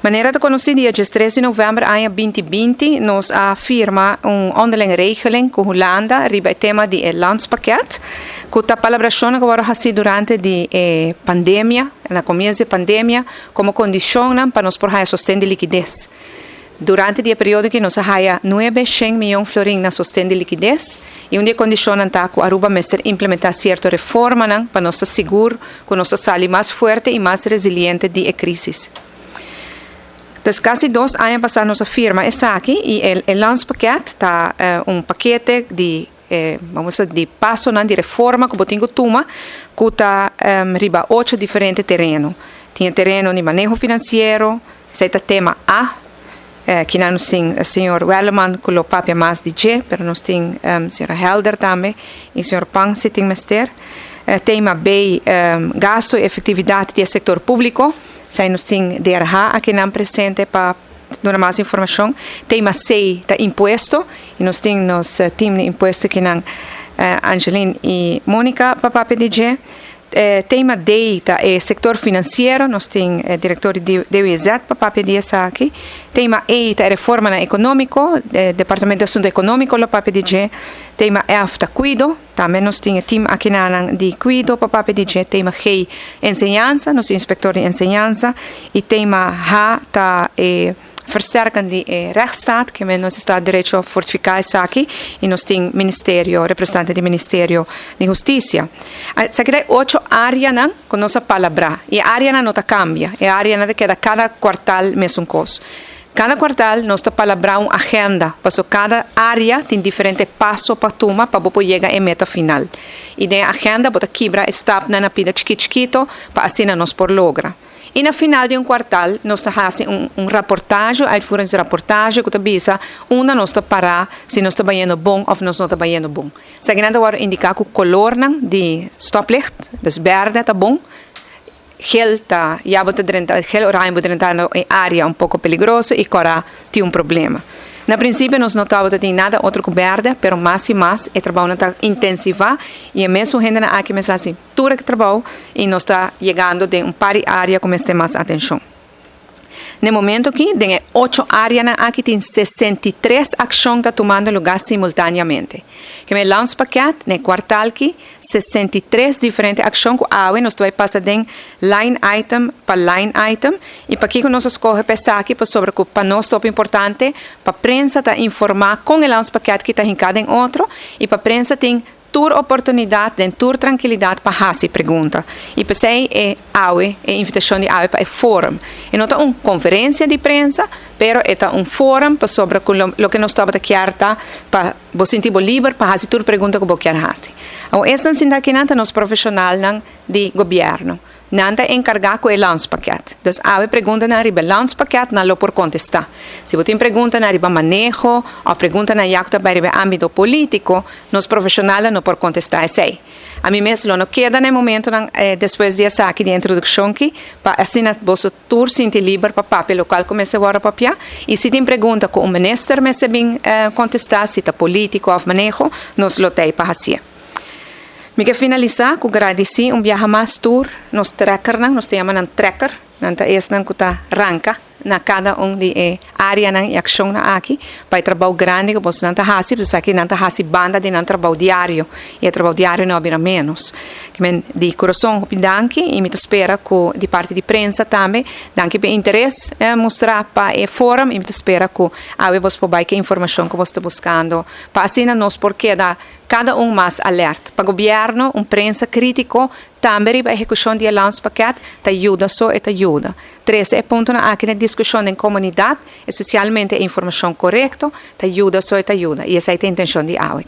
Manera ta konosí, dia 13 di novèmber aña 2020, nos a firma un onderlinge regeling ku Hulanda riba e tema di e landspakket, ku ta palabrashon ku a hasi durante di pandemia, na komienso di pandemia, komo kondishon pa nos por sosten di likides. Durante e periodo ku nos a haya 900 mion florin na sosten di likides, i un di e kondishonnan ta ku Aruba mester implementá sierto reforma pa nos ta sigur ku nos sali mas fuerte i mas resiliente di e krísis. Dus kasi 2 aña pasá nos a firma esaki i e landspakket ta un pakete di ban bisa, di paso di reforma ku bo tin ku tuma, ku ta riba ocho diferente tereno. Tin tereno di maneho finansiero, esei ta tema A, ku nos tin señor Werleman ku lo papia mas di dje, pero nos tin señora Helder tambe i señor Pang si tin mester. Tema B, gasto i efektividat di sektor públiko. Esei nos tin DRH akinan presente pa duna mas informashon. Tema C ta impuesto i nos tin nos team di impuesto akinan, Angeline i Monica, pa papia di dje. Tema D ta e sektor finansiero, nos tin direktor di DWZ pa papia di esaki. Tema E ta reforma ekonómiko, Departamento di Asuntu Ekonómiko lo papia di dje. Tema F ta kuido, tambe nos tin team akinan di kuido pa papia di dje. Tema G, enseñansa, nos inspektor di enseñansa. I tema H ta versterken di rechtsstaat, ku nos Estado di Derecho, fortifiká esaki, i nos tin ministerio, representante di Ministerio di Hustisia. Esaki ta ocho áreanan ku nos a palabrá. I áreanan no ta kambia, e áreanan ta keda kada kwartaal mesun kos. Kada kwartaal nos ta palabrá un agenda, paso kada área tin diferente paso pa tuma pa por yega na meta final. I den agenda bo ta kibra stapnan na pida chikito chikito pa asina nos por logra. I na final di un kwartaal, nos ta hasi un reportahe, uitvoeringsrapportage, ku ta bisa unda nos ta pará, si nos ta bayendo bon òf nos no ta bayendo bon. Esaki ta indiká ku kolor di stoplicht, dus bèrdè ta bon, geel ta ya bo ta drenta, geel, oranje bo ta drenta den área un poko peligroso i kòrá tin un problema. Na prinsipio nos no tabatin nada otro ku bèrdè, pero mas i mas e trabou ta intensivá i e mesun hende aki mes asina, tur e trabou i nos ta yegando den un par di área ku mester mas atenshon. Na momento aki, tin ocho área aki, tin 63 akshon ta tumando lugá simultáneamente. Ke men landspakket, na kwartaal aki, 63 diferente akshon ku awe nos ta bai pasa den line item pa line item i pa kiko nos a skohe pa esaki? Pasobra ku pa nos ta importante pa prensa ta informá kon e landspakket aki ta hinká den otro i pa prensa tin tur oportunidat, den tur trankilidat pa hasi pregunta. I p'esei e awe, e invitashon di awe pa e forum. E no ta un konferensia di prensa, pero e ta un forum pasobra loke nos tabata kier ta pa bo sinti liber pa hasi tur pregunta ku bo kier hasi. Anto, esnan aki ta nos profeshonalnan di gobièrnu. Nan ta enkargá ku e landspakket. Dus awe preguntanan riba landspakket, nan lo por kontestá. Si bo tin preguntanan riba maneho, òf preguntanan ya ku ta riba ámbito polítiko, nos profeshonalnan no por kontestá esei. Ami mes lo no keda na momento despues di esaki di introdukshon aki, pa asina bo tur sinti liber pa papia loke ku mester wòrdu papia. I si tin pregunta ku un minister mester bin kontestá, si ta polítiko òf maneho, nos lo t'ei pa hasi. Mi ke finalisá ku gradisí un biaha mas tur nos trekkernan, nos ta yama nan trekker, nan ta esnan ku ta ranka na kada un di e áreanan i akshonnan aki, pa e trabou grandi ku boso ta hasi, pasobra aki nan ta hasi banda di nan trabou diario, i e trabou diario no a bira menos. Ke men di kurason hopi danki i mi ta spera ku di parti di prensa tambe, danki pa interes mustrá pa e forum i mi ta spera ku awe boso por bai ku informashon ku boso ta buskando, pa asina nos por keda kada un mas alert. Pa gobièrnu, un prensa krítiko tambe riba ehekushon di landspakket ta yuda so e ta yuda. Trese e puntonan aki na diskushon den komunidat, espesialmente informashon korekto, ta yuda so e ta yuda. I esei ta e intenshon di awe.